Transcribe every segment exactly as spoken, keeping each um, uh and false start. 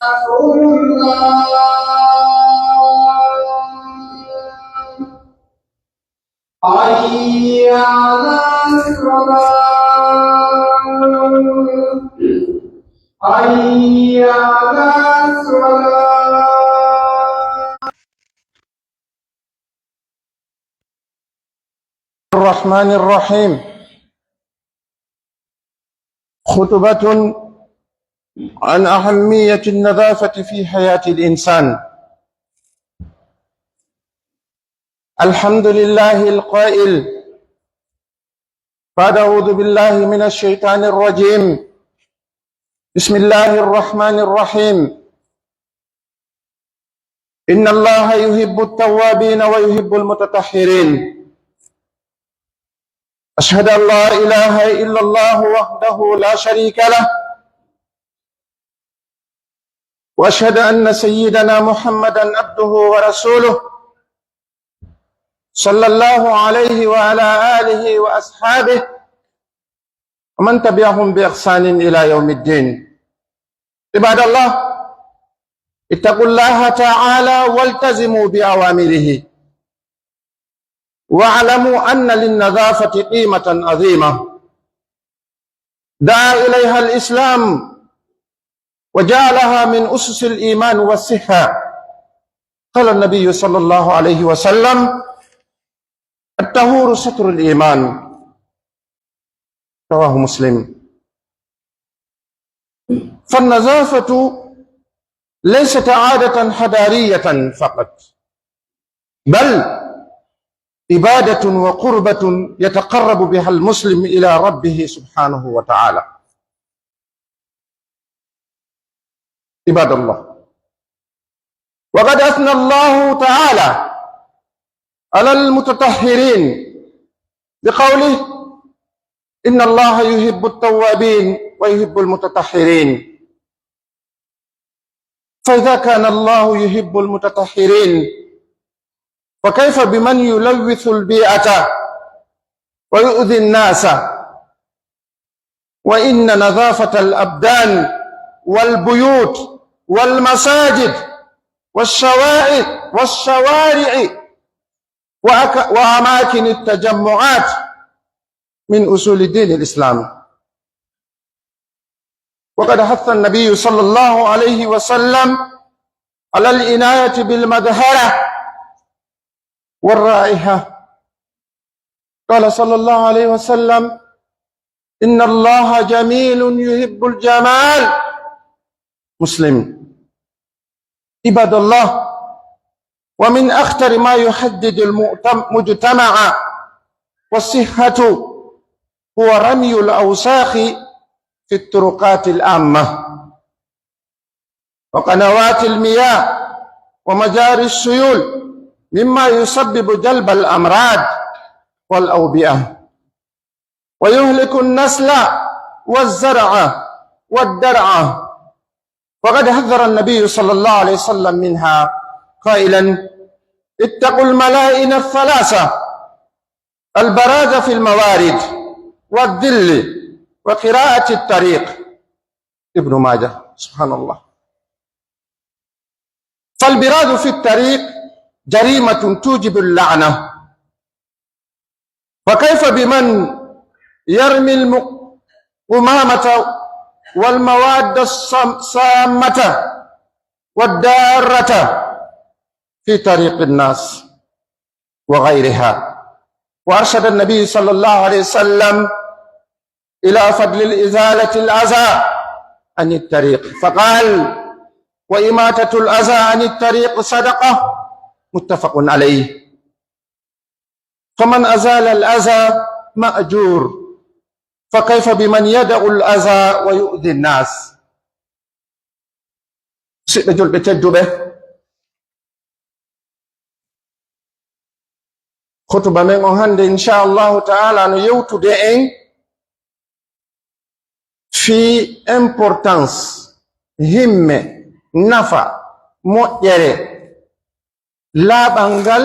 الله. حي على الصلاة. حي على الصلاة. الرحمن الرحيم. خطبة عن أهمية النظافة في حياة الإنسان. الحمد لله القائل بعد أعوذ بالله من الشيطان الرجيم. بسم الله الرحمن الرحيم. إن الله يحب التوابين ويحب المتطهرين. أشهد أن لا إله إلا الله وحده لا شريك له، وأشهد أن سيدنا محمدا عبده ورسوله، صلى الله عليه وعلى آله وأصحابه ومن تبعهم بإحسان إلى يوم الدين. عباد الله، اتقوا الله تعالى والتزموا بأوامره، واعلموا أن للنظافة قيمة عظيمة دعا إليها الإسلام وجعلها من أسس الإيمان والصحة. قال النبي صلى الله عليه وسلم: الطهور ستر الإيمان. رواه مسلم. فالنظافة ليست عادة حضارية فقط، بل عبادة وقربة يتقرب بها المسلم إلى ربه سبحانه وتعالى. عباد الله، وقد أثنى الله تعالى على المتطهرين بقوله: إن الله يحب التوابين ويحب المتطهرين. فإذا كان الله يحب المتطهرين، فكيف بمن يلوث البيئة ويؤذي الناس؟ وإن نظافة الأبدان والبيوت والمساجد والشوائع، والشوارع وأك-، وأماكن التجمعات من أصول دين الإسلام. وقد حث النبي صلى الله عليه وسلم على العناية بالمظهرة والرائحة. قال صلى الله عليه وسلم: إن الله جميل يحب الجمال. مسلم. عباد الله، ومن أخطر ما يهدد المجتمع والصحة هو رمي الأوساخ في الطرقات العامة وقنوات المياه ومجاري السيول، مما يسبب جلب الأمراض والأوبئة، ويهلك النسل والزرع والدرع. وقد حذر النبي صلى الله عليه وسلم منها قائلا: اتقوا الملائن الثلاثة، البراز في الموارد، والظل، وقراءة الطريق. ابن ماجه. سبحان الله. فالبراز في الطريق جريمة توجب اللعنة، فكيف بمن يرمي القمامة والمواد السام-، السامة والضارة في طريق الناس وغيرها؟ وأرشد النبي صلى الله عليه وسلم إلى فضل إزالة الأذى عن الطريق، فقال: وإماطة الأذى عن الطريق صدقة، متفق عليه. فمن أزال الأذى مأجور، فكيف بمن يدع الأذى ويؤذي الناس؟ Siɓɓe julɓe tedduɓe, khutuba men on hannde, insha Allahu ta'ala, no yewtude en fii importance, himme, nafa, moƴƴere laaɓal ngal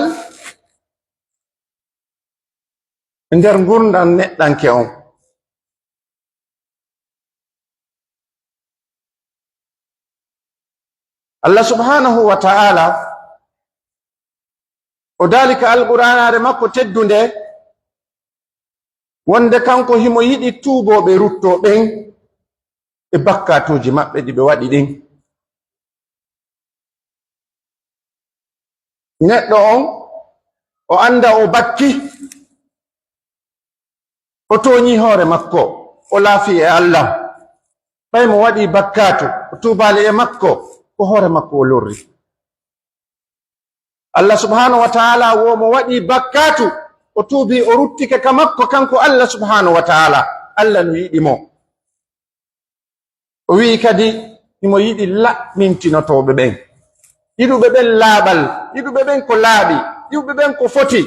nder ngurndan neɗɗanke on. Allah subhanahu wa ta'ala, o daali ka Alqur'aanaare makko teddunde, wonde kanko himo yiɗi tuubooɓe ruttoo ɓen e bakkaatuuji maɓɓe ɗi ɓe waɗi ɗin. Neɗɗo on, o annda o bakki, o tooñii hoore makko, o laafii e Allah. Ɓay mo waɗii bakkaatu, o tuubaali e makko, ko hoore makko o lorri. Allah subhanahu wa ta'ala wo mo waɗii bakkaatu, o tuubii, o ruttike ka makko, kanko Allah subhanahu wa ta'ala. Allah no yiɗi mo. O wi'i kadi, himo yiɗi laɓɓintinotooɓe ɓen. Yiɗuɓe ɓen laaɓal, yiɗuɓe ɓen ko laaɓi, yiɗuɓe ɓen ko foti.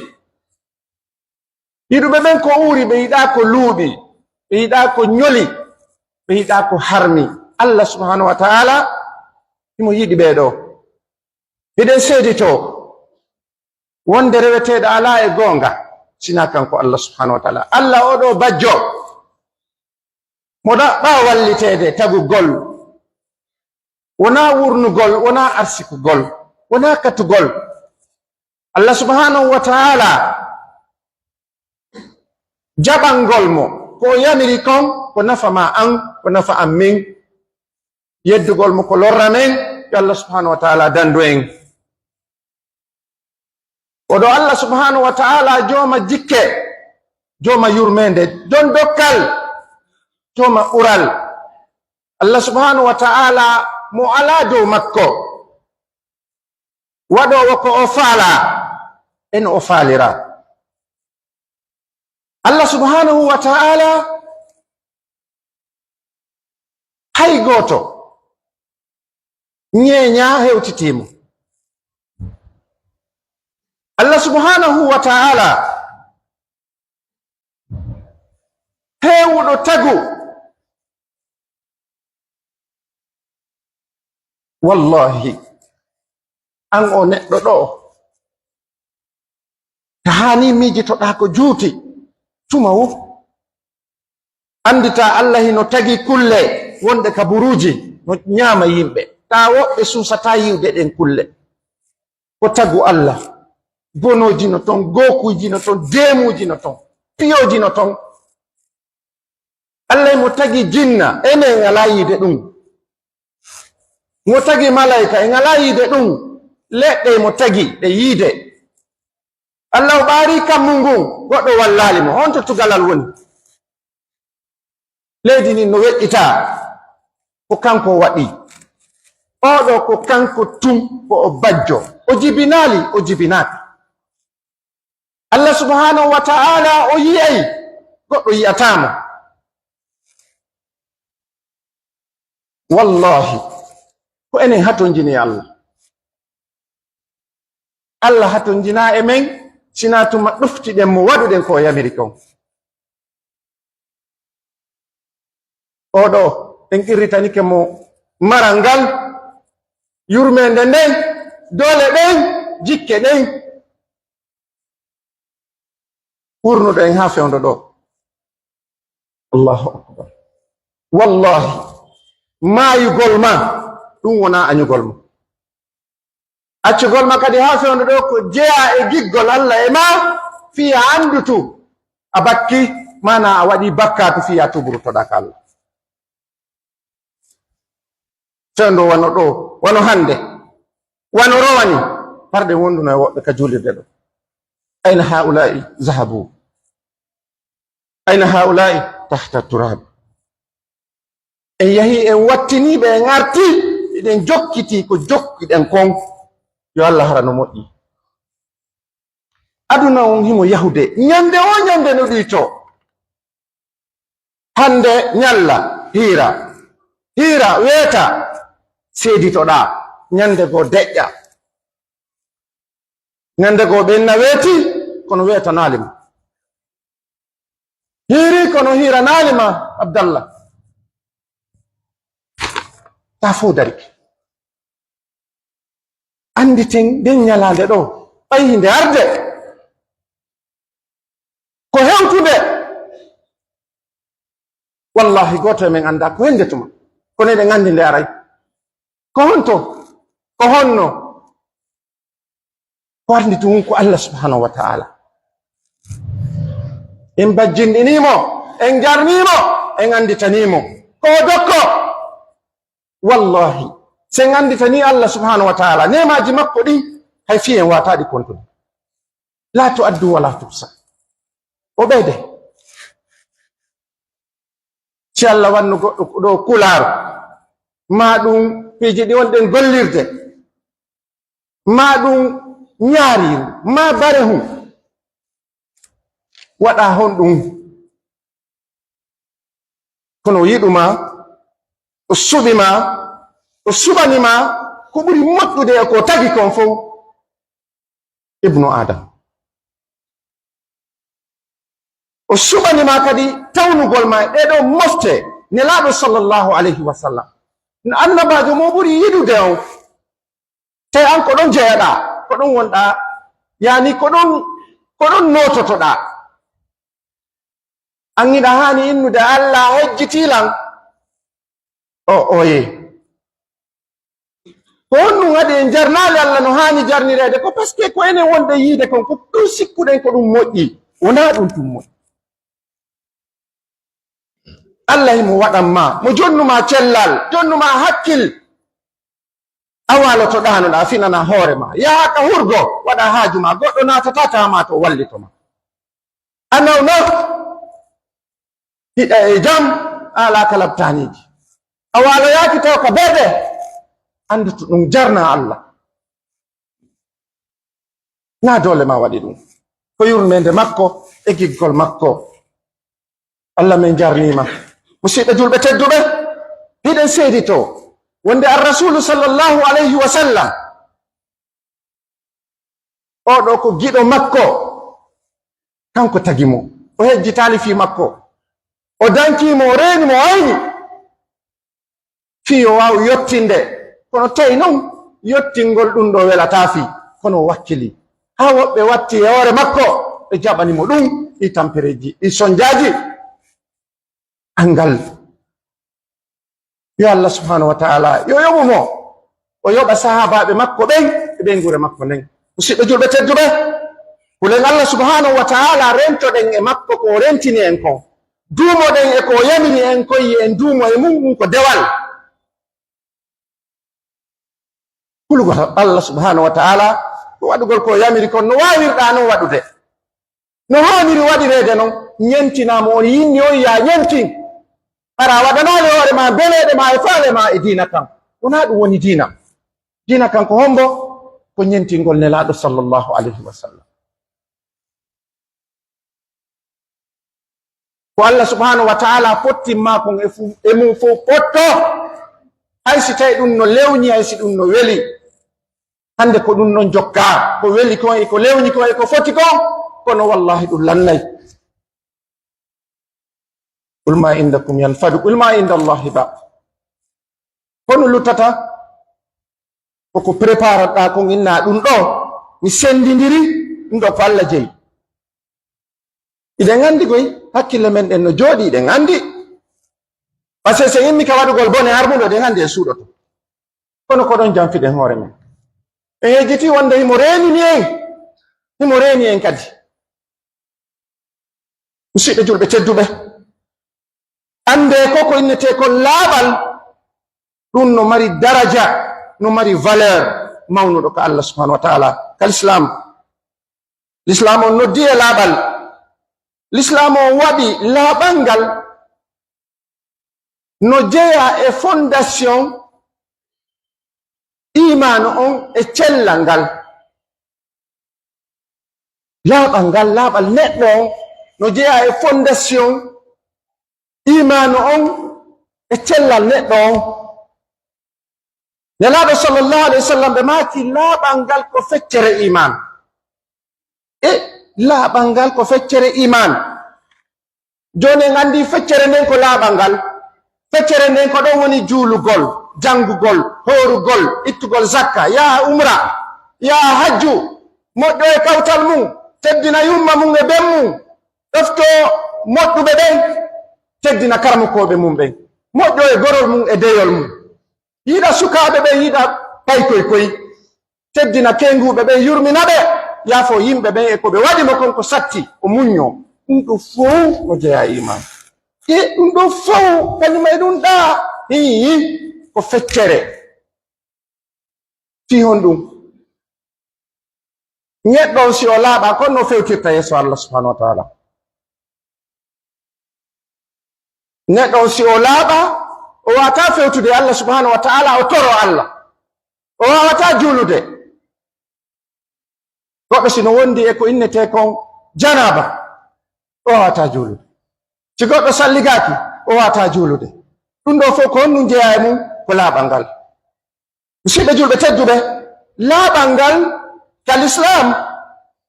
Yiɗuɓe ɓen ko uuri, ɓe yiɗaa ko luuɓi, ɓe yiɗaa ko ñoli, ɓe yiɗaa ko harmi. Allah subhanahu wa ta'ala, himo yiɗi ɓee ɗoo. Hiɗen seeditoo wonde reweteeɗo alaa e goonga, sinaa kanko Allah subhanahu wa ta'ala. Allah oo ɗoo bajjo, mo ɗaɓɓaa walliteede tagugol, wonaa wurnugol, wonaa arsikugol, wonaa katugol. Allah subhanahu wa ta'ala, jaɓangol mo, ko o yamiri kon, ko nafa maa an, ko nafa an min. Yeddugol mo ko lorra men, yo Allah subhanahu wa ta'ala dandu en. Koɗo Allah subhanahu wa ta'ala jooma jikke, jooma yurmeende, don dokkal, jooma ɓural. Allah subhanahu wa ta'ala mo alaa dow makko, waɗoowo ko o faalaa, e no o faaliraa. Allah subhanahu wa ta'ala hay gooto ñeeñaa hewtitii mo. Allah subhanahu wa ta'ala heewuɗo tagu. Wallahi, an o neɗɗo ɗo, ta haani miijitoɗaa ko juuti, tuma wo. Anndita Allah hino tagi kulle wonɗe ka buruuji, no ñaama yimɓe. Ta woɓɓe suusataa yi'ude ɗen kulle. Ko tagu Allah. Bonooji no ton, gookuuji no ton, deemuuji no ton, piyooji no ton. Allah mo tagi jinna, enen en alaa yiide ɗum. Mo tagi malayka, en alaa yiide ɗum. Leɗɗe mo tagi ɗe yiide. Allah o ɓaari kammu ngun, goɗɗo wallaali mo. Honto tugalal woni? Leydi ndin no weƴƴitaa. Ko kanko waɗi. Oo ɗoo ko kanko tun, ko o bajjo. O jibinaali, o jibinaaka. Allah subhanahu wa ta'ala o yi'ay, goɗɗo yi'ataa mo. Wallahi, ko enen hatonjini Allah. Allah hatonjinaa e men, sinaa tuma ɗoftiɗen mo, waɗuɗen ko o yamiri kon. Oo ɗoo, en qirritanike mo maral ngal, yurmeende nden, doole ɗen, jikke ɗen. Ɓurnuɗo en haa fewndo ɗoo. Allahu akbar. Wallahi, maayugol ma, ɗum wonaa añugol ma. Accugol ma kadi haa fewndo ɗoo ko jeyaa e giggol Allah e ma, fii a anndutu a bakki, maanaa a waɗii bakkaatu fii a tuuburutoɗaa ka Allah. Fewndo wano ɗoo, wano hannde, wano rowani, parɗe wonduno e woɓɓe ka juulirde ɗoo. Ayna haa'ulaa'i zahabu? Ayna haa'ulaa'i tahta turab? En yahii, en wattinii ɓe, en artii, hiɗen jokkitii ko jokkiɗen kon. Yo Allah hara no moƴƴi. Aduna on himo yahude. Ñande woo ñande no ɗuytoo. Hande ñalla, hiira. Hiira, weeta, seeditoɗaa. Ñande goo deƴƴa. Ñande goo ɓen na weeti, kono weetanaali ma. Hiiri, kono hiiranaali ma, Abdallah. Taa fow darike. Annditen nden ñalaande ɗoo, ɓay hinde arde. Ko hewtude. Wallahi, gooto e men anndaa ko hende tuma. Kono eɗen anndi nde aray. Ko honto? Ko honno? Ko ardi tun ko Allah subhanahu wa ta'ala. En bajjinɗinii mo, en jarnii mo, en annditanii mo. Ko o dokko. Wallahi, si en annditanii Allah subhanahu wa ta'ala neemaaji makko ɗin, hay fii en waawataa ɗi kontude. La tu'addu wa la tuhsa. O ɓeyde. Si Allah wanno goɗɗo ko ɗo kulaaru, maa ɗum piiji ɗi wonɗen gollirde, maa ɗum ñaariiru, maa barehun, waɗa honɗum? Kono o yiɗu ma, o suɓi ma, o suɓani ma ko ɓuri moƴƴude e ko tagi kon fow. Ibnu Adam. O suɓani ma kadi tawnugol ma e ɗee ɗoo mofte Nelaaɗo sallallahu alayhi wa sallam. No Annabaajo mo ɓuri yiɗude on. Tawi an ko ɗon jeyaɗaa, ko ɗon wonɗaa, yani ko ɗon, ko ɗon noototoɗaa. An hiɗa haani innude Allah hejjitii lan. O, oye. Ko honɗum waɗi en jarnaali Allah no haani jarnireede? Ko parce que ko enen wonɓe yiide kon, ko ɗum sikkuɗen ko ɗum moƴƴi. Wonaa ɗum tun moƴƴi. Allah himo waɗan ma, mo jonnu ma cellal, jonnu ma hakkil. A waaloto ɗaanoɗaa, finana hoore ma. Yaha ka hurgo, waɗa haaju ma. Goɗɗo naatataa tawa ma to wallito ma. A nawno, hiɗa e jam, a alaa ka labtaaniiji. A waaloyaaki taw ka berde, anndu to ɗum jarna Allah. Naa doole ma waɗi ɗum. Ko yurmeende makko e giggol makko. Allah men jarniima. Musidɓe julɓe tedduɓe, hiɗen seeditoo wonde Ar-Rasuulu sallallahu alayhi wa sallam, oo ɗoo ko giɗo makko, kanko tagi mo, o hejjitaali fii makko, o dankii mo, o reeni mo, o ayni. Fii yo waawu yottinde, kono tawi non yottingol ɗum ɗoo welataa fii, kono o wakkilii. Haa woɓɓe watti e hoore makko, ɓe jaɓani mo ɗum, ɗi tampereeji, ɗi sonjaaji. Anngal. Yo Allah subhanahu wa ta'ala, yo yoɓu mo, o yoɓa sahaabaaɓe makko ɓen e ɓeynguure makko nden. Musidɓe julɓe tedduɓe, hulen Allah subhanahu wa ta'ala, rentoɗen e makko ko o rentini en kon. Duumoɗen e ko o yamiri en kon, yo en duumo e mun, ɗum ko dewal. Hulugol Allah subhanahu wa ta'ala, ko waɗugol ko o yamiri kon no waawirɗaa non waɗude. No haaniri waɗireede non, ñentinaa mo on yinni on, yaa ñentin. Hara a waɗanaali hoore maa beleeɗe maa e faale maa e diina kan. Wonaa ɗum woni diina. Diina kan ko hombo? Ko ñentingol Nelaaɗo sallallahu alayhi wa sallam. Ko Allah subhanahu wa ta'ala pottimmaa kon e fu-, e mum fow potto, hay si tawi ɗum no lewñi, hay si ɗum no weli. Hannde ko ɗum non jokkaa, ko weli kon e ko lewñi kon e ko foti kon, kono wallahi ɗum lannay. Qul ma indakum yanfadu, qul ma inda Allahi baq. Kono luttata, koko prépareɗaa kon inna ɗum ɗo, mi senndindiri, ɗum ɗo ko Allah jeyi. Iɗen anndi koy, hakkille men ɗen no jooɗi, iɗen anndi. Parce que so immi ka waɗugol bone armuɗo, eɗen anndi en suuɗoto. Kono ko ɗon janfiɗen hoore men. En yejjiti wonde himo reenini en, himo reeni en kadi. Musidɓe julɓe tedduɓe, anndee ko ko innetee kon laaɓal, ɗum no mari daraja, no mari valeur mawnuɗo ka Allah subhanahu wa ta'ala, ka l'islam. L'islam on noddi e laaɓal. L'islam on waɗi laaɓal ngal no jeyaa e fondation iimaanu on e cellal ngal. Laaɓal ngal, laaɓal neɗɗo on no jeyaa e fondation iimaanu on e cellal neɗɗo on. Nelaaɗo sallallahu alayhi wa sallam ɓe maaki laaɓal ngal ko feccere iimaan. E laaɓal ngal ko feccere iimaan. Jooni en anndi feccere nden ko laaɓal ngal. Feccere nden ko ɗon woni juulugol, janngugol, hoorugol, ittugol zakka, yaha umra, yaha hajju, moƴƴo e kawtal mum, teddina yumma mum e ben mum, ɗoftoo moƴƴuɓe ɓen, teddina karamokooɓe mum ɓen, moƴƴo e gorol mum e deyol mum. Yiɗa sukaaɓe ɓen, yiɗa Koy, koy, koy. Teddina keenguuɓe ɓen, yurmina ɓe, yaafoo yimɓe ɓen e ko ɓe waɗi mo kon ko satti, o muññoo. Ɗun ɗoo fow no jeyaa e iimaan. E ɗun ɗoo fow, kañum e ɗun ɗaa, hii, ko feccere. Fii honɗun? Neɗɗo on, si o laaɓaa, ko honno o fewtirta yeeso Allah subhanahu wa ta'ala? Neɗɗo on, si o laaɓaa, o waawataa fewtude Allah subhanahu wa ta'ala, o toroo Allah. O waawataa juulude. Goɗɗo si no wondi e ko innetee kon janaaba, o waawataa juulude. Si goɗɗo salligaaki, o waawataa juulude. Ɗun ɗoo fow ko honɗun jeyaa e mun? Ko laaɓal ngal. Musiɓɓe julɓe tedduɓe, laaɓal ngal ka Lislaam,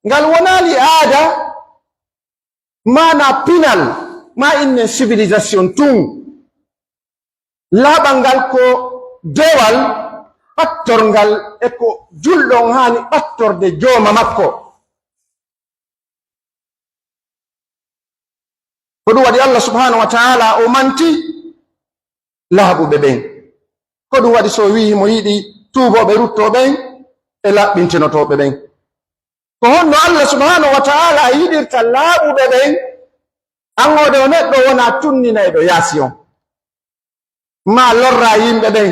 ngal wonaali aada, maanaa pinal, maa inne civilisation tun. Laaɓal ngal ko dewal ɓattorngal e ko julɗo on haani ɓattorde jooma makko. Ko ɗun waɗi Allah subhanahu wa ta'ala o manti laaɓuɓe ɓen. Ko ɗun waɗi si o wi'i himo yiɗi tuubooɓe ruttooɓe ɓen e laɓɓintinotooɓe ɓen. Ko honno Allah subhanahu wa ta'ala yiɗirta laaɓuɓe ɓen? An oo ɗoo neɗɗo wonaa tunninayɗo yaasi on, maa lorraa yimɓe ɓen.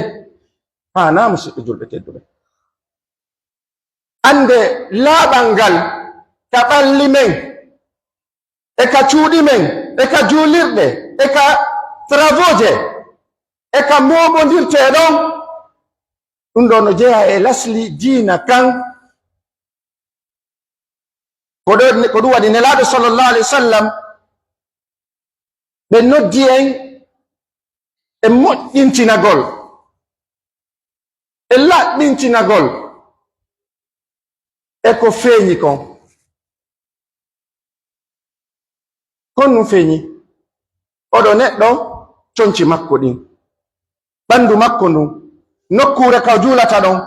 Haanaa, musiɓɓe julɓe tedduɓe. Annde laaɓal ngal ka ɓalli men, e ka cuuɗi men, e ka juulirɗe, e ka travaux je, e ka mooɓondirtee ɗon. Ɗun ɗoo no jeyaa e lasli diina kan. Ko ɗo, ko ɗun waɗi Nelaaɗo sallallahu alayhi wa sallam, ɓe noddi en e moƴƴintinagol, e laɓɓintinagol e ko feeñi kon. Kon ɗun feeñi. Oɗo neɗɗo, conci makko ɗin, ɓandu makko ndun, nokkuure ka o juulata ɗon.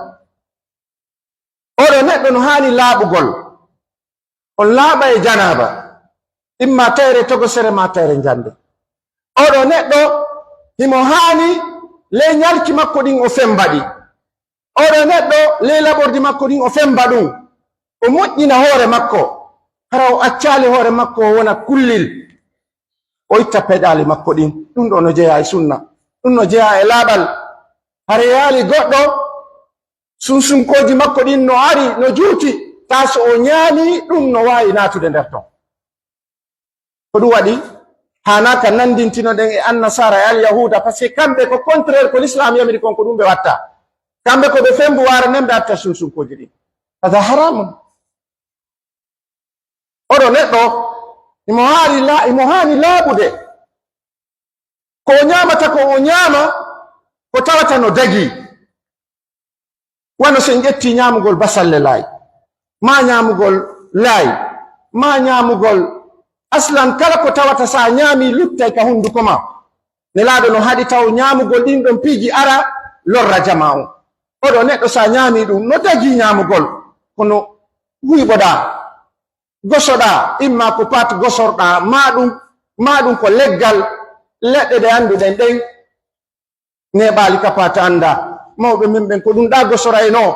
Oɗo neɗɗo no haani laaɓugol. On laaɓa e janaaba, imma tayre togosere maa tayre njande. Oɗo neɗɗo, himo haani ley ɲalki makko ɗin o femba ɗi. Oɗo neɗɗo, ley laɓordi makko ɗin o femba ɗun. O moƴƴina hoore makko, hara o accaali hoore makko o wona kullil. O itta peɗaali makko ɗin. Ɗun ɗoo no jeyaa e sunna. Ɗun no jeyaa e laaɓal. Hara yaali goɗɗo, sunsunkooji makko ɗin no ari, no juuti, taa so o ɲaamii, ɗun no waawi naatude nder ton. Ko ɗun waɗi, haanaa ka nanndintinoɗen e Annasaara e Alyahuuda, parce que kamɓe ko contraire ko Lislaam yamiri kon, ko ɗun ɓe watta. Kamɓe ko ɓe fembu waara nden ɓe acca sunsunkooji ɗin. Hada haramun. Oɗo neɗɗo, himo haani la-, himo haani laaɓude. Ko o ɲaamata kon, o ɲaama ko tawata no dagii. Wano si en ƴettii ɲaamugol basalle laay, maa ɲaamugol laay, maa ɲaamugol aslan kala ko tawata si a ɲaamii luttay ka hunduko maa. Nelaaɗo no haɗi taw ɲaamugol ɗin ɗon piiji ara lorra jamaa on. Oɗo neɗɗo si a ɲaamii ɗun, no dagii ɲaamugol, kono huyɓoɗaa, gosoɗaa, imma ko pat gosorɗaa, maa ɗun, maa ɗun ko leggal, leɗɗe ɗe annduɗen ɗen, neeɓaali ka pat anndaa. Mawɓe men ɓen ko ɗun ɗaa gosoraynoo,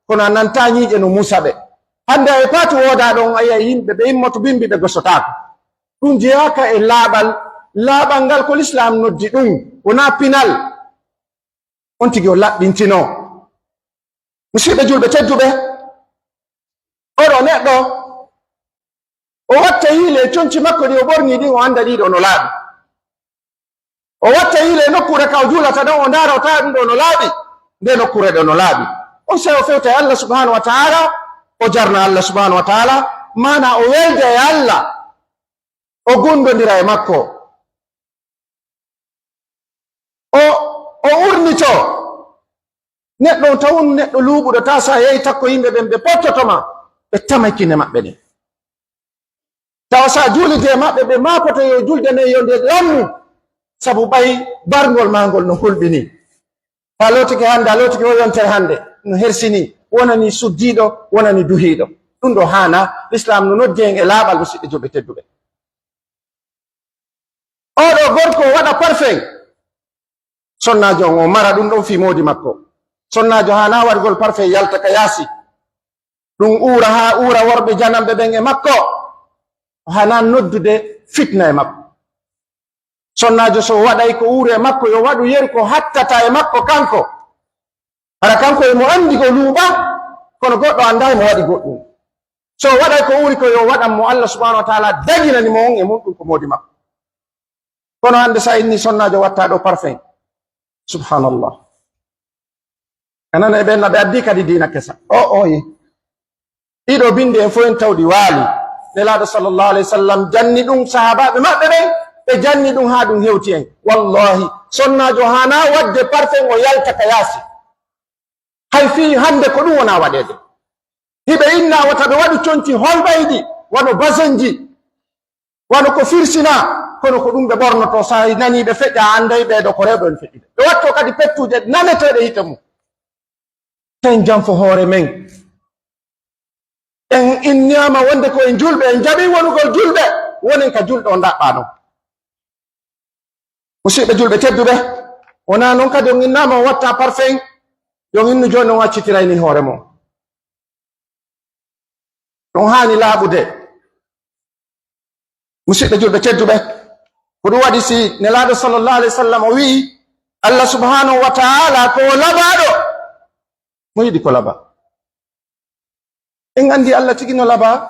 kono a nantaa ɲiiƴe no muusa ɓe. Hannde e pat woodaa ɗon, a yi'ay yimɓe ɓe immoto bimbi ɓe gosotaako. Ɗun jeyaaka e laaɓal, laaɓal ngal ko Lislaam noddi ɗun, wonaa pinal. On tigi o laɓɓintinoo. Musiɓɓe julɓe tedduɓe, oɗo neɗɗo, o watta yiile e conci makko ɗi o ɓornii ɗin, o annda ɗii ɗoo no laaɓi. O watta yiile e nokkuure ka o juulata ɗon, o ndaara, o tawa ɗun ɗoo no laaɓi, nde nokkuure ɗoo no laaɓi. On sey o fewta e Allah subhanahu wa ta'ala, o jarna Allah subhanahu wa ta'ala, maanaa o welda e Allah, o gundondira e makko. O, o urnitoo. Neɗɗo on tawon neɗɗo luuɓuɗo, tawa si a yehi takko yimɓe ɓen, ɓe pottoto ma, ɓe tamay kine maɓɓe ɗen. Tawa si a juulidi e maɓɓe, ɓe maakoto yo julde nden yo nde lannu, sabu ɓay barngol maa ngol no hulɓinii. A lootike hannde, a lootike o yontere hannde, no hersinii, wonanii suddiiɗo, wonanii duhiiɗo. Ɗun ɗoo haanaa, Lislaam no noddi en e laaɓal, musiɓɓe julɓe tedduɓe. Oo ɗoo gorko o waɗa parfum. Sonnaajo on o mara ɗun ɗon fii moodi makko. Sonnaajo haanaa waɗugol parfum yalta ka yaasi. Ɗum uura haa uura worɓe jananɓe ɓen e makko. O haanaa noddude fitna e makko. Sonnaajo so waɗay ko uuri e makko, yo waɗu yeru ko hattata e makko kanko. Hara kanko e mo anndi ko luuɓa, kono goɗɗo anndaa e mo waɗi goɗɗum. So waɗay ko uuri ko yo waɗan mo Allah subhanahu wa ta'ala daginani mo on e mun ɗum ko moodi makko. Kono hannde sa inni sonnaajo watta ɗo parfum. Subhanallah. A nana e ɓen na ɓe addi kadi diina kesa. O, o, ye. Ɗiɗo bindi en fof en tawɗi waali. Nelaaɗo sallallahu alayhi wa sallam janni ɗum sahaabaaɓe maɓɓe ɓen, ɓe janni ɗum haa ɗum hewti en. Wallahi, sonnaajo haanaa waɗde parfum o yalta ka yaasi. Hay fii hannde ko ɗum wonaa waɗeede. Hiɓe inna wota ɓe waɗu conci holbayɗi, wano basenji, wano ko firsinaa, kono ko ɗum ɓe ɓornoto, so a nanii ɓe feƴƴa, a annday ɓee ɗoo ko rewɓe on feƴƴude. Ɓe watto kadi pettuuje naneteeɗe hite mum. Ten janfo hoore men. En inniyaama wonde ko en julɓe, en jaɓi wonugol julɓe, wonen ka julɗo o ndaɓɓaa ɗon. Musidɓe julɓe tedduɓe, wonaa non kadi on innaama on watta parfum, yo on innu jooni on accitirayni hoore mon. Ɗum haani laaɓude. Musidɓe julɓe tedduɓe, ko ɗum waɗi si Nelaaɗo sallallahu alayhi wa sallam o wi'i, Allah subhanahu wa ta'ala ko o labaaɗo, mo yiɗi ko labaa. En anndi Allah tigi no labaa,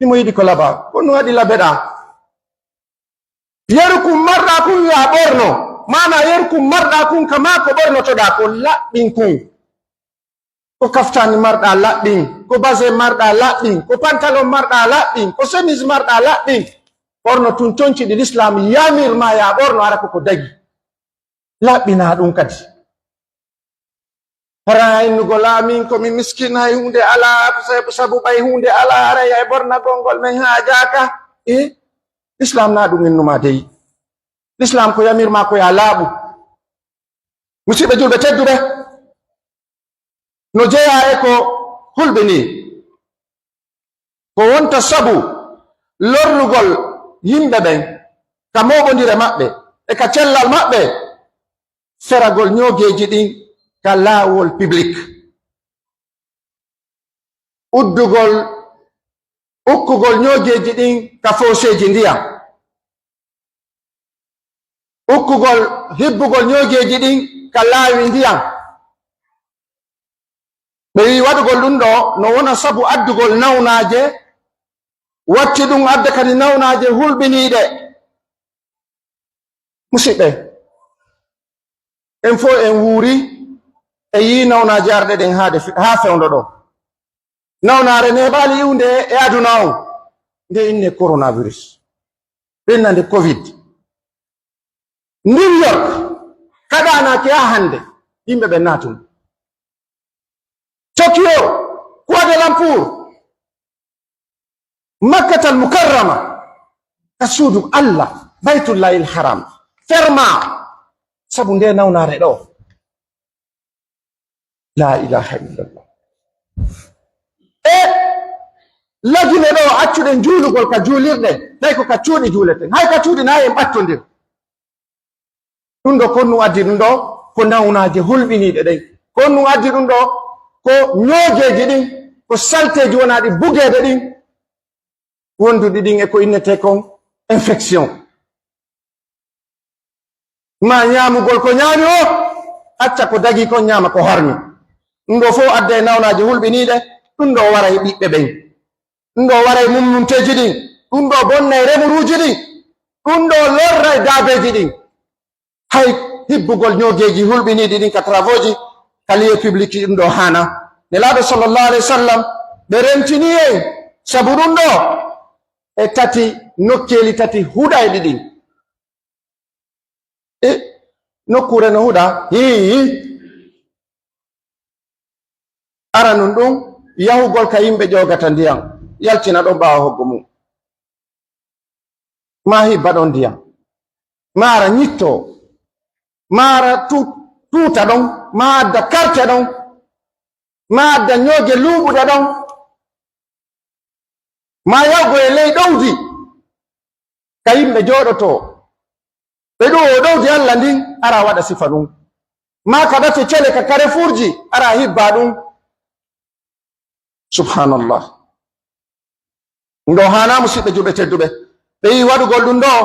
himo yiɗi ko labaa. Ko ɗum waɗi labeɗaa. Yeru kun marɗaa kun yo a ɓorno, maanaa yeru kun marɗaa kun ka maa ko ɓornotoɗaa ko laɓɓin kun. Ko kaftaani marɗaa laɓɓin, ko basin marɗaa laɓɓin, ko pantalon marɗaa laɓɓin, ko semis marɗaa laɓɓin. Ɓorno tun conci ɗi Lislaam yamir maa yo a ɓorno hara ko ko dagi. Laɓɓinaa ɗum kadi. Hara innugol, "Aa, min ko mi miskin, hay huunde alaa, sabu, sabu ɓay huunde alaa, haray e ɓornagol ngol men haajaaka." E Lislaam na ɗum innumaa dey. Lislaam ko yamir maa ko yo a laaɓu. Musidɓe julɓe tedduɓe, no jeyaa e ko hulɓinii. Ko wonta sabu lorrugol yimɓe ɓen ka mooɓondire maɓɓe e ka cellal maɓɓe, feragol ñoogeeji ɗin ka laawol public, uddugol, ukkugol ñoogeeji ɗin ka fooseeji ndiyam, ukkugol, hibbugol ñoogeeji ɗin ka laawi ndiyam. Ɓe wi'i waɗugol ɗum ɗoo no wona sabu addugol nawnaaje, watti ɗum adda kadi nawnaaje hulɓiniiɗe. Musidɓe, en fof en wuuri, en yi'i nawnaaje arɗe ɗen haa de, haa fewndo ɗoo. Nawnaare neeɓaali iwde e aduna on, nde innee coronavirus, ɓennande covid. New York, kaɗaanaaki haa hannde, yimɓe ɓe naatun. Tokyo, Kuala Lumpur, Makkatal Mukarrama, ka suudu Allah, Baytullahil Haram, fermaa, sabu nde nawnaare ɗoo. La ilaha illallah. E Lagine ɗoo, accuɗen juulugol ka juulirɗe, tawi ko ka cuuɗi juuleten. Hay ka cuuɗi na en ɓattondir. Ɗum ɗoo, ko honɗum addi ɗum ɗoo? Ko nawnaaje hulɓiniiɗe ɗen. Ko honɗum addi ɗum ɗoo? Ko ñoogeeji ɗin, ko salteeji wonaaɗi bugeede ɗin, wonduɗi ɗin e ko innetee kon infection. Maa ñaamugol ko ñaami o, acca ko dagii kon ñaama ko harmi. Ɗum ɗoo fof adda e nawnaaje hulɓiniiɗe, ɗum ɗoo wara e ɓiɓɓe ɓen. Ɗum ɗoo wara e mummunteeji ɗin, ɗum ɗoo bonna e remuruuji ɗin, ɗum ɗoo lorra e daabeeji ɗin. Hay hibbugol ñoogeeji hulɓiniiɗi ɗin ka travaux ji, ka lieu public ɗum ɗoo haana. Nelaaɗo sallallahu alayhi wa sallam, ɓe rentinii en sabu ɗum ɗoo e tati, nokkeeli tati huɗayɗi ɗin. E nokkuure no huɗa? Hii. Aranun ɗum, yahugol ka yimɓe ƴoogata ndiyam, yaltina ɗon ɓaawo hoggo mum. Maa hibba ɗon ndiyam. Maa ara ñittoo. Maa ara tu-, tuuta ɗon. Maa adda karte ɗon. Maa adda ñooge luuɓuɗe ɗon. Maa yawgo e ley ɗowdi, ka yimɓe jooɗotoo. Ɓe ɗuwo ɗowdi Alla ndin, ara waɗa sifa ɗum. maa ka ɗate cele ka karefuurji, ara hibbaa ɗun. Subhanallah. Ɗun ɗoo haanaa, musiɓɓe juɓɓe tedduɓe. Ɓe yi'i waɗugol ɗun ɗoo,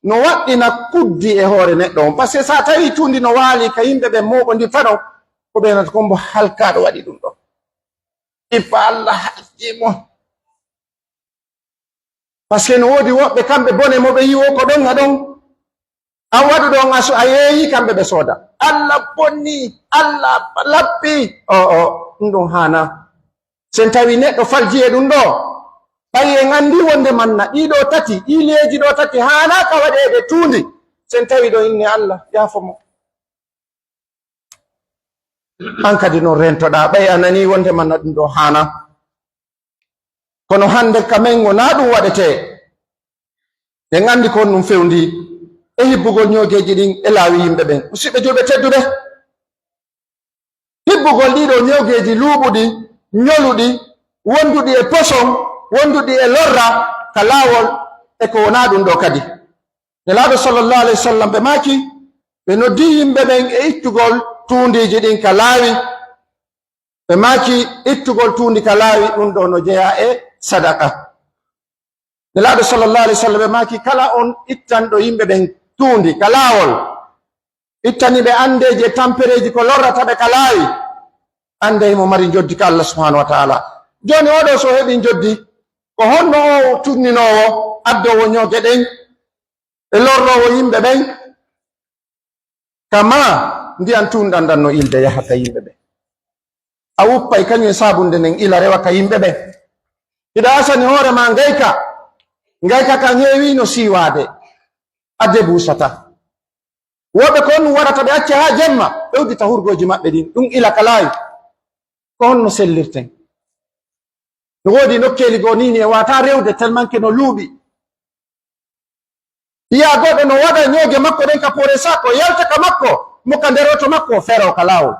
no waɗɗina kuddi e hoore neɗɗo on. Parce que si a tawii tuundi no waali ka yimɓe ɓen mooɓondirta ɗon, ko ɓe nata ko mbo halkaaɗo waɗi ɗun ɗoo. Ippa Allah halkii mo. Parce que no woodi woɓɓe kamɓe bone mo ɓe yi'oo ko ɗon e ɗon. A waɗu ɗon a su-, a yeeyii kamɓe ɓe sooda. Allah bonni, Allah lappi. O, o, ɗun ɗon haanaa. Sen tawi neɗɗo falji e ɗun ɗoo, ɓay en anndi wonde manna ɗii ɗoo tati, ɗii leeji ɗoo tati haanaa ka waɗeede tuundi. Sen tawi ɗon inne Allah, yaafo mo. An kadi non rentoɗaa, ɓay a nanii wonde manna ɗun ɗoo haanaa. Kono hannde ka men wonaa ɗun waɗetee. En anndi ko honɗun fewndii e hibbugol ñoogeeji ɗin e laawi yimɓe ɓen. Musiɓɓe juulɓe tedduɓe, hibbugol ɗii ɗoo ñoogeeji luuɓuɗi, ñoluɗi, wonduɗi e poson, wonduɗi e lorra ka laawol e ko wonaa ɗun ɗoo kadi. Nelaaɗo sallallahu alayhi wa sallam ɓe maaki, ɓe noddii yimɓe ɓen e ittugol tuundiiji ɗin ka laawi. Ɓe maaki, ittugol tuundi ka laawi, ɗun ɗoo no jeyaa e sadaqa. Nelaaɗo sallallahu alayhi wa sallam ɓe maaki, kala on ittanɗo yimɓe ɓen tuundi ka laawol, ittani ɓe anndeeji e tampereeji ko lorrata ɓe ka laawi, anndee himo mari njoddi ka Allah subhanahu wa ta'ala. Jooni oo ɗoo so heɓii njoddi, ko honno oo tunninoowo, addoowo ñooge ɗen, e lorroowo yimɓe ɓen, kama ndiyan tunɗan ɗan no ilde yaha ka yimɓe ɓen. A wuppay kañun e saabunde nden ila rewa ka yimɓe ɓen. Hiɗa asani hoore maa ngayka, ngayka kan heewii no siiwaade, a debuusata. Woɓɓe ko honɗun waɗata, ɓe acca haa jemma, ɓe uddita hurgooji maɓɓe ɗin, ɗun ila ka laawi. Ko honno sellirten? No woodi nokkeeli goo nii ni e waawataa rewde tellement que no luuɓi. Yi'aa goɗɗo no waɗa ñooge makko ɗen ka poore saako, yalta ka makko, mo ka nder oto makko, feroo ka laawol.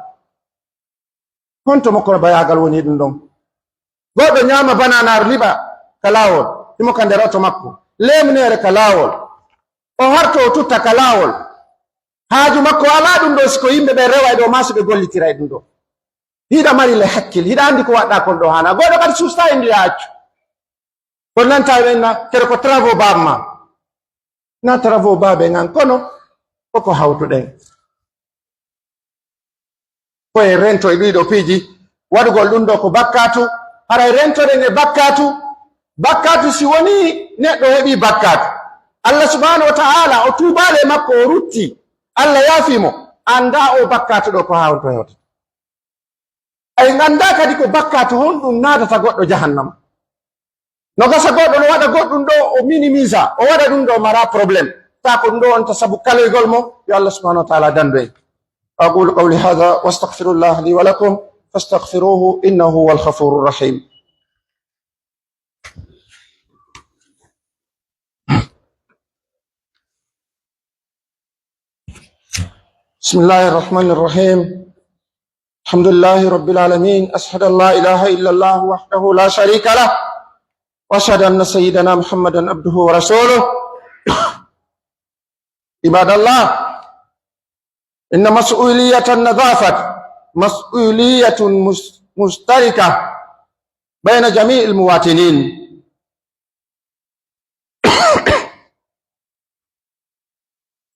Honto mo kono bayaagal woni ɗun ɗon? Goɗɗo ñaama bananaaru liɓa ka laawol, himo ka nder oto makko. Leemuneere ka laawol. O harto o tutta ka laawol. Haaju makko alaa ɗun ɗoo, si ko yimɓe ɓen rewa e ɗoo maa si ɓe gollitira e ɗun ɗoo. Hiɗa mari le hakkil, hiɗa anndi ko waɗɗaa kon ɗoo haanaa. Goɗɗo kadi suustaa inndu yaa accu. Ko nanta ɓen na, kere ko travaux baaba maa. Na travaux baabe ngan, kono koko hawtuɗen. Ko en rento e ɗii ɗoo piiji, waɗugol ɗun ɗoo ko bakkaatu, haray rentoɗen e bakkaatu. Bakkaatu si wonii neɗɗo heɓii bakkaatu, Allah subhanahu wa ta'ala o tuubaali e makko, o rutti, Allah yaafii mo, anndaa oo bakkaatu ɗoo ko haa honto hewta. En anndaa kadi ko bakkaatu honɗun naatata goɗɗo jahannama. No gasa goɗɗo no waɗa goɗɗun ɗoo, o minimisa, o waɗa ɗun ɗoo, mara problème. Taa ko ɗun ɗoo wonta sabu kaloygol mo, yo Allah subhanahu wa ta'ala dandu en. أقول قولي هذا وأستغفر الله لي ولكم فاستغفروه إنه هو الغفور الرحيم. بسم الله الرحمن الرحيم. الحمد لله رب العالمين. أشهد أن لا إله إلا الله وحده لا شريك له، وأشهد أن سيدنا محمدا عبده ورسوله. عباد الله، إن مسؤولية النظافة مسؤولية مس-، مشتركة بين جميع المواطنين،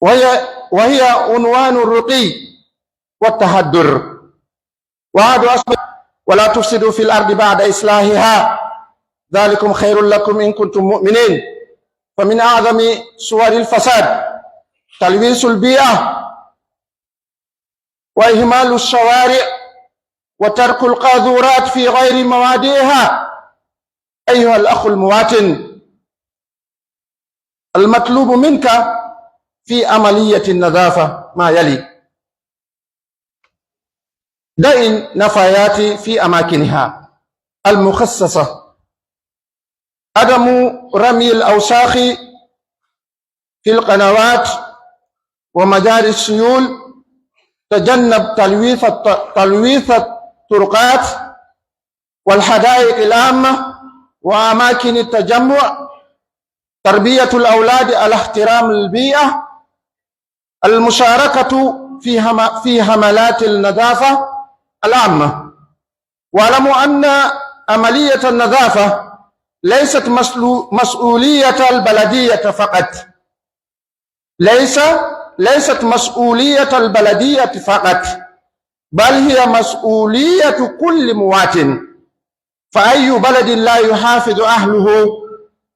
وهي، وهي عنوان الرقي والتحضر. وعد أصبح، ولا تفسدوا في الأرض بعد إصلاحها، ذلكم خير لكم إن كنتم مؤمنين. فمن أعظم صور الفساد تلويث البيئة وإهمال الشوارع وترك القاذورات في غير مواضعها. أيها الأخ المواطن، المطلوب منك في عملية النظافة ما يلي: ضع النفايات في أماكنها المخصصة، عدم رمي الأوساخ في القنوات ومجاري السيول، تجنب تلويث الط-، تلويث الطرقات والحدائق العامة وأماكن التجمع، تربية الأولاد على احترام البيئة، المشاركة في هم-، في حملات النظافة العامة. واعلموا أن عملية النظافة ليست مسلو-، مسؤولية البلدية فقط. ليس، ليست مسؤولية البلدية فقط، بل هي مسؤولية كل مواطن. فأي بلد لا يحافظ أهله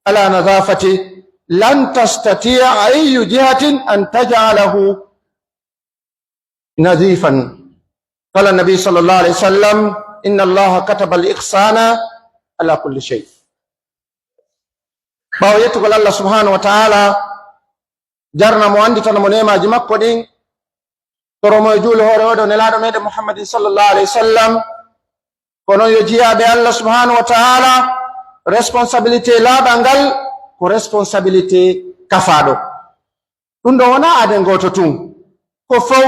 على نظافته، لن تستطيع أي جهة أن تجعله نظيفا. قال النبي صلى الله عليه وسلم: إن الله كتب الإحسان على كل شيء. Ɓaawo yettugol Allah subhanahu wa ta'ala, jarna mo, annditana mo neemaaji makko ɗin, toro mo e juule hoore oo ɗoo Nelaaɗo meɗen Muhammadin sallallahu alayhi wa sallam, ko non yo jiyaaɓe Allah subhanahu wa ta'ala, responsabilité laaɓal ngal ko responsabilité kafaaɗo. Ɗum ɗoo wonaa aaden gooto tun, ko fow,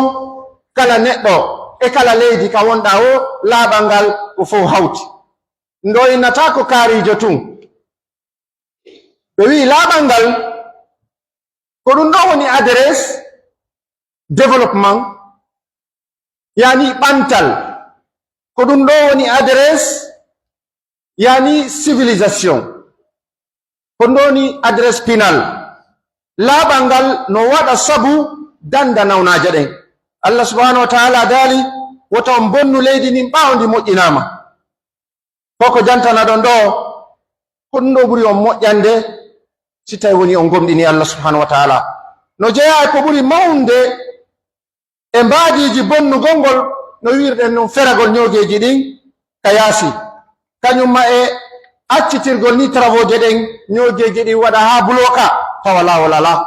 kala neɗɗo e kala leydi ka wonɗaa o, laaɓal ngal ko fow hawti. Ɗum ɗoo innataa ko kaariijo tun. Ɓe wi'i laaɓal ngal, ko ɗum ɗoo woni adresse développement, yani ɓantal. Ko ɗum ɗoo woni adresse, yani civilisation. Ko ɗum ɗoo woni adresse pinal. Laaɓal ngal no waɗa sabu danda nawnaaje ɗen. Allah subhanahu wa ta'ala daali, wota on bonnu leydi ndin ɓaawo ndi moƴƴinaama. Ko ko jantanaɗon ɗoo, ko ɗum ɗoo ɓuri on moƴƴande si tawi woni on gomɗini Allah subhanahu wa ta'ala. No jeyaa e ko ɓuri mawnde e mbaadiiji bonnugol ngol, no wi'irɗen non feragol ñoogeeji ɗin ka yaasi. Kañum ma e accitirgol ni travaux je ɗen, ñoogeeji ɗin waɗa haa bulooka, tawa laawol alaa.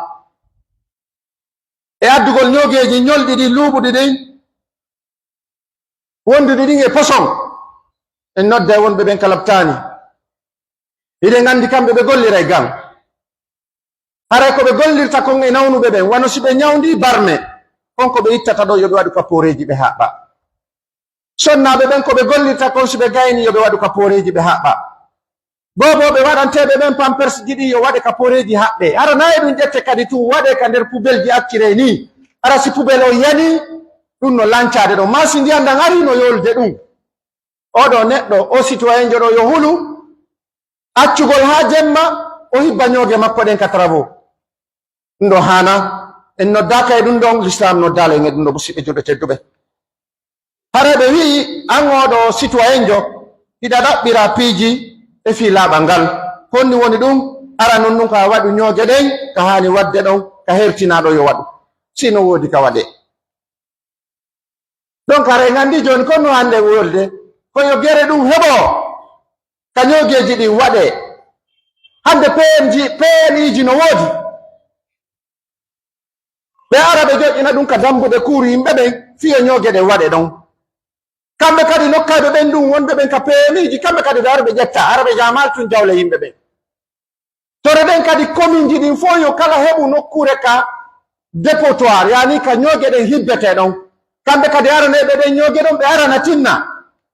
E addugol ñoogeeji ñolɗi ɗin, luuɓuɗi ɗin, wondude ɗin e poson, en nodda e wonɓe ɓen ka labtaani. Hiɗen anndi kamɓe ɓe golliray gan. Haray ko ɓe gollirta kon e nawnuɓe ɓen, wano si ɓe ñawndii barme, kon ko ɓe ittata ɗon yo ɓe waɗu ka pooreeji ɓe haɓɓa. Sonnaaɓe ɓen ko ɓe gollirta kon si ɓe gaynii yo ɓe waɗu ka pooreeji ɓe haɓɓa. Boobooɓe waɗanteeɓe ɓen pampersji ɗin yo waɗe ka pooreeji haɓɓe. Hara naa e ɗum ƴette kadi tun waɗe ka nder pubelji acciree nii. Hara si pubel on yanii, ɗum no lancaade ɗon. Maa si ndiyan ɗan arii no yoolude ɗum. Oo ɗoo neɗɗo, oo citoyenjo ɗoo yo hulu accugol haa jemma, o hibba ñooge makko ɗen ka travaux. Ɗum ɗoo haanaa. En noddaaka e ɗum ɗon, Lislaam noddaali en e ɗum ɗoo, musiɓɓe julɓe tedduɓe. Haray ɓe wi'i, an oo ɗoo citoyenjo, hiɗa ɗaɓɓira piiji e fii laaɓal ngal. Ko honɗum woni ɗum? Aranun ɗum ko a waɗu ñooge ɗen, ka haani waɗde ɗon, ka hertinaaɗo yo waɗu. Si no woodi ka waɗee. Donc, haray en anndi jooni ko no hannde wolde, ko yo gere ɗum heɓoo, ka ñoogeeji ɗin waɗee. Hannde P M ji, P M I ji no woodi. Ɓe ara ɓe joƴƴina ɗum ka dambuɗe kuuru yimɓe ɓen, fii yo ñooge ɗen waɗe ɗon. Kamɓe kadi nokkayɓe ɓen ɗum, wonɓe ɓen ka P M I ji, kamɓe kadi ɓe ara ɓe ƴetta, ara ɓe jaamal tun jawle yimɓe ɓen. Tore ɗen kadi kominji ɗin fof yo kala heɓu nokkuure ka dépotoir, yaani ka ñooge ɗen hibbetee ɗon. Kamɓe kadi araneeɓe ɗen ñooge ɗon, ɓe arana tinna.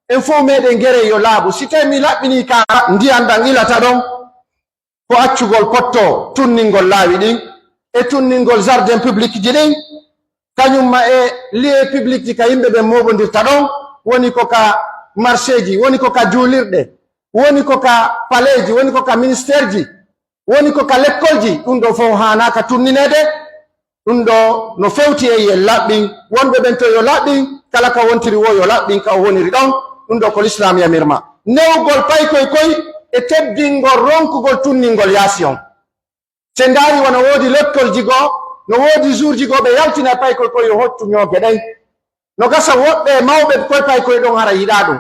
En fof meɗen gere yo laaɓu. Si tawi mi laɓɓinii ka ndiyan ɗan ilata ɗon, ko accugol potto tunningol laawi ɗin e tunningol jardin public ji ɗin, kañum ma e lieu public ji ka yimɓe ɓen mooɓondirta ɗon, woni ko ka marché ji, woni ko ka juulirɗe, woni ko ka palais ji, woni ko ka ministère ji, woni ko ka lekkol ji, ɗum ɗo fof haanaaka tunnineede. Ɗum ɗo no fewti e yo laɓɓin, wonɓe ɓen to yo laɓɓin, kala ka wontiri wo yo laɓɓin ka o woniri ɗon. Ɗum ɗo ko Lislaam yamir ma. Newgol paykoy koy e teddingol ronkugol tunningol yaasi on. Si en ndaari wano woodi lekkolji goo, no woodi jourji goo ɓe yaltina e paykoy koy yo hoccu ñooge ɗen. No gasa woɓɓe e mawɓe koy paykoy ɗon hara yiɗaa ɗum.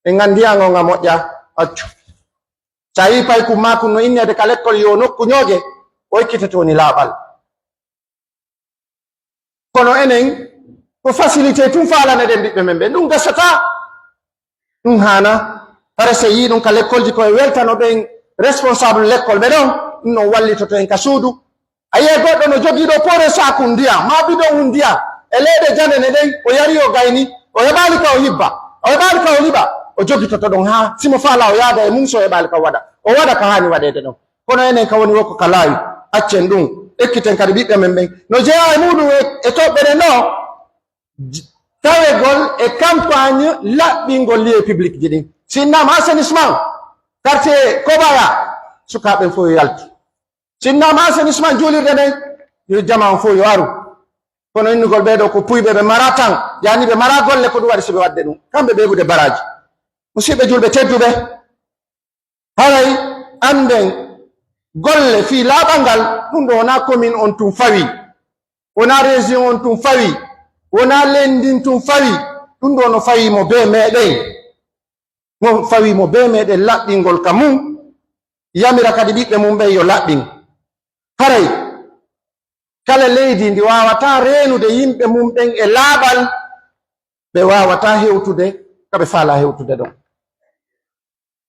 En anndi an on a moƴƴa, accu. Si a yii paykun maakun no inneede ka lekkol yo nokku ñooge, o ekkitoto woni laaɓal. Kono enen, ko facilité tun faalanaɗen ɓiɓɓe men ɓen. Ɗun gasataa. Ɗun haanaa. Hara si a yii ɗun ka lekkolji, ko e weltano ɓen responsable lekkol ɓe ɗon, ɗun non wallitoto en ka suudu. A yi'ay goɗɗo no jogii ɗoo pooree saaku ndiyan, maa bidon un ndiyan, e leeɗe janene ɗen, o yari, o gayni, o heɓaali ka o hibba, o heɓaali ka o liɓa, o jogitoto ɗon haa si mo faalaa o yaada e mun, si o heɓaali ka o waɗa, o waɗa ka haani waɗeede ɗon. Kono enen ka woni woo ko ka laawi, accen ɗun, ekkiten kadi ɓiɓɓe men ɓen. No jeyaa e muuɗun e, e toɓɓe ɗen ɗoo, j-, tawegol e campagne laɓɓingol lieu public ji ɗin. Si innama assainissement, quartier Kobaya, sukaaɓe fof yo yaltu. Si innama assainissement juulirde nden, yo jama on fof yo aru. Kono innugol ɓee ɗoo ko puyɓe, ɓe mara tan, yani ɓe mara golle, ko ɗum waɗi si ɓe waɗde ɗum. Kamɓe ɓe ɓuuɗe baraaji. Musiɓɓe julɓe tedduɓe, haray annden golle fii laaɓal ngal, ɗum ɗoo wonaa commune on tun fawii, wonaa région on tun fawii, wonaa leydi ndin tun fawii, ɗum ɗoo no fawii mo bee meɗen. Mo fawii mo bee meɗen laɓɓingol ka mun, yamira kadi ɓiɓɓe mun ɓen yo laɓɓin. Haray kala leydi ndi waawataa reenude yimɓe mun ɓen e laaɓal, ɓe waawataa hewtude ka ɓe faalaa hewtude ɗon.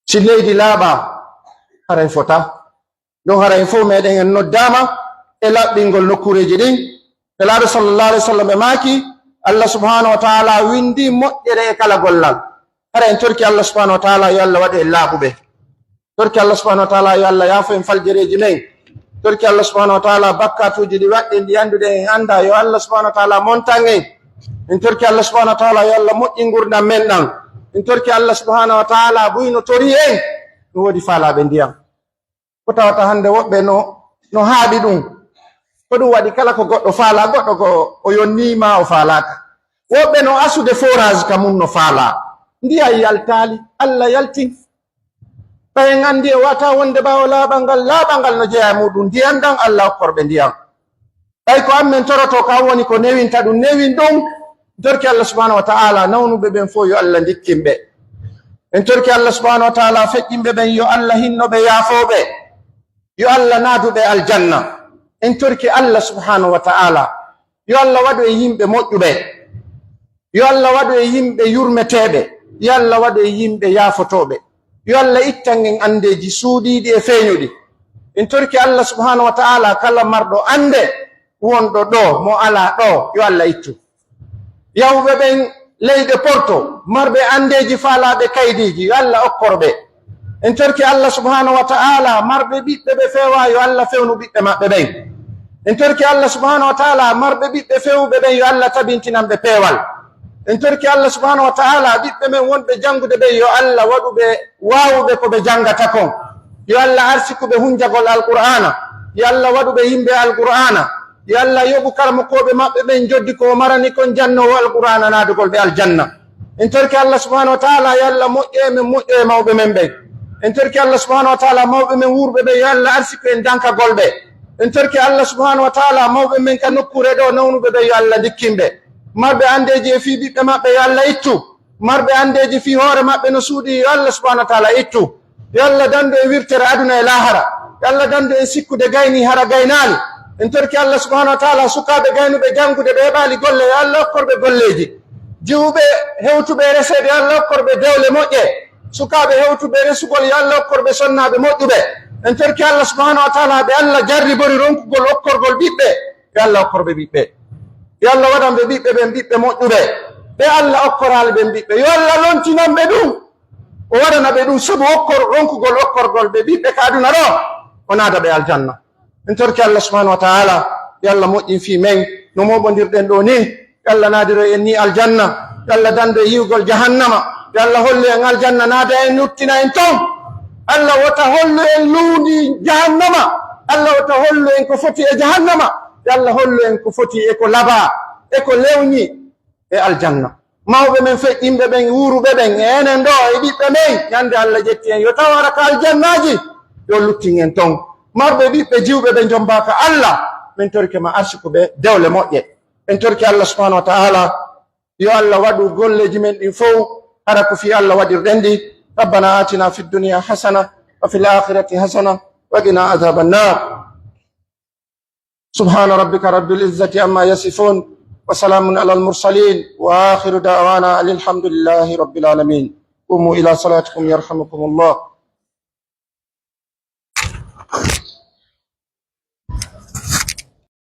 Si leydi laaɓaa, haray fotaa. Ɗon haray en fow meɗen en noddaama e laɓɓingol nokkuureeji ɗin. Nelaaɗo sallallahu alaihi wasallam ɓe maaki, Allah subhanahu wa ta'ala windi moƴƴere e kala gollal. Hara en torki Allah subhanahu wa ta'ala yo Allah waɗu en laaɓuɓe. Torki Allah subhanahu wa ta'ala yo Allah yaafo en faljereeji men. Torki Allah subhanahu wa ta'ala bakkatuuji ɗi waɗɗen ɗi annduɗen en anndaa yo Allah subhanahu wa ta'ala montan en. En torki Allah subhanahu wa ta'ala yo Allah moƴƴin ngurndan men ɗan. En torki Allah subhanahu wa ta'ala buy no tori en. No woodi faalaaɓe ndiyan. Ko tawata hannde woɓɓe no, no haaɓi ɗum. Ko ɗum waɗi kala ko goɗɗo faalaa, goɗɗo ko o yonnii ma o faalaaka. Woɓɓe no asude forage ka mun no faalaa. Ndiyan yaltaali, Allah yaltin. Ɓay en anndi e wata wonde ɓaawo laaɓal ngal, laaɓal ngal no jeyaa e muɗum. Ndiyan ɗan Allah okkorɓe ndiyan. Ɓay ko an men toroto, ka woni ko newinta ɗum, newin ɗum. En torki Allah subhanahu wa ta'ala, nawnuɓe ɓen fof yo Allah ndikkin ɓe. En torki Allah subhanahu wa ta'ala, feƴƴinɓe ɓen, yo Allah hinno ɓe, yaafo ɓe. Yo Allah naadu ɓe aljanna. En torki Allah subhanahu wa ta'ala, yo Allah waɗu en yimɓe moƴƴuɓe. Yo Allah waɗu en yimɓe yurmeteeɓe. Yo Allah waɗu en yimɓe yaafotooɓe. Yo Allah ittan en anndeeji suuɗiiɗi e feeñuɗi. En torki Allah subhanahu wa ta'ala kala marɗo annde wonɗo ɗo, mo alaa ɗo, yo Allah ittu. Yahuɓe ɓen leyɗe porto, marɓe anndeeji faalaaɓe kaydiiji, yo Allah okkor ɓe. En torki Allah subhanahu wa ta'ala, marɓe ɓiɓɓe ɓe feewaa, yo Allah fewnu ɓiɓɓe maɓɓe ɓen. En torki Allah subhanahu wa ta'ala, marɓe ɓiɓɓe feewuɓe ɓen, yo Allah tabintinan ɓe peewal. En torki Allah subhanahu wa ta'ala, ɓiɓɓe men wonɓe janngude ɓen, yo Allah waɗu ɓe waawuɓe ko ɓe janngata kon. Yo Allah arsiku ɓe hunjagol Alqur'aana. Yo Allah waɗu ɓe yimɓe Alqur'aana. Yo Allah yoɓu karamokooɓe maɓɓe ɓen, joddi ko o marani kon, jannoowo Alqur'aana naadugol ɓe aljanna. En torki Allah subhanahu wa ta'ala, yo Allah moƴƴo e men, moƴƴo e mawɓe men ɓen. En torki Allah subhanahu wa ta'ala, mawɓe men wuurɓe ɓen, yo Allah arsiku en dankagol ɓe. En torki Allah subhanahu wa ta'ala, mawɓe men ka nokkuure ɗo nawnuɓe ɓen, yo Allah ndikkin ɓe. Marɓe anndeeji e fii ɓiɓɓe maɓɓe, yo Allah ittu. Marɓe anndeeji fii hoore maɓɓe no suuɗi, yo Allah subhanahu wa ta'ala ittu. Yo Allah dandu en wirtere aduna e laahara. Yo Allah dandu en sikkude gayni hara gaynaali. En torki Allah subhanahu wa ta'ala, sukaaɓe gaynuɓe janngude ɓe heɓaali golle, yo Allah okkor ɓe golleeji. Jiwuɓe hewtuɓe e reseede, yo Allah okkor ɓe dewle moƴƴe. Sukaaɓe hewtuɓe resugol, yo Allah okkor ɓe sonnaaɓe moƴƴuɓe. En torki Allah subhanahu wa ta'ala, ɓe Allah jarribori ronkugol okkorgol ɓiɓɓe, yo Allah okkor ɓe ɓiɓɓe. Yo Allah waɗan ɓe ɓiɓɓe ɓen ɓiɓɓe moƴƴuɓe. Ɓe Allah okkoraali ɓen ɓiɓɓe, yo Allah lontinan ɓe ɗum. O waɗana ɓe ɗum sabu okkor-, ronkugol okkorgol ɓe ɓiɓɓe ka aduna ɗo, o naada ɓe aljanna. En torki Allah subhanahu wa ta'ala, yo Allah moƴƴin fii men no mooɓondirɗen ɗo ni. Yo Allah naadiro en ni aljanna. Yo Allah dandu e yiwgol jahannama. Yo Allah hollu en aljanna, naada en, nuttina en ton. Allah wota hollu en luundi jahannama. Allah wota hollu en ko foti e jahannama. Yo Allah hollu en ko foti e ko labaa, e ko lewñi, e aljanna. Mawɓe men feƴƴinɓe ɓen, wuuruɓe ɓen, e enen ɗo, e ɓiɓɓe men, ñande Allah ƴetti en, yo taw hara ka aljannaaji, yo luttin en ton. Marɓe ɓiɓɓe jiwɓe ɓe jombaaka Allah, min torike ma arsuku ɓe dewle moƴƴe. En torki Allah subhanahu wa ta'ala, yo Allah waɗu golleeji men ɗin fow hara ko fii Allah waɗirɗen ɗi. ربنا آتنا في الدنيا حسنة وفي الآخرة حسنة وقنا عذاب النار. سبحان ربك رب العزة عما يصفون، وسلام على المرسلين، وآخر دعوانا أن الحمد لله رب العالمين. قوموا إلى صلاتكم يرحمكم الله.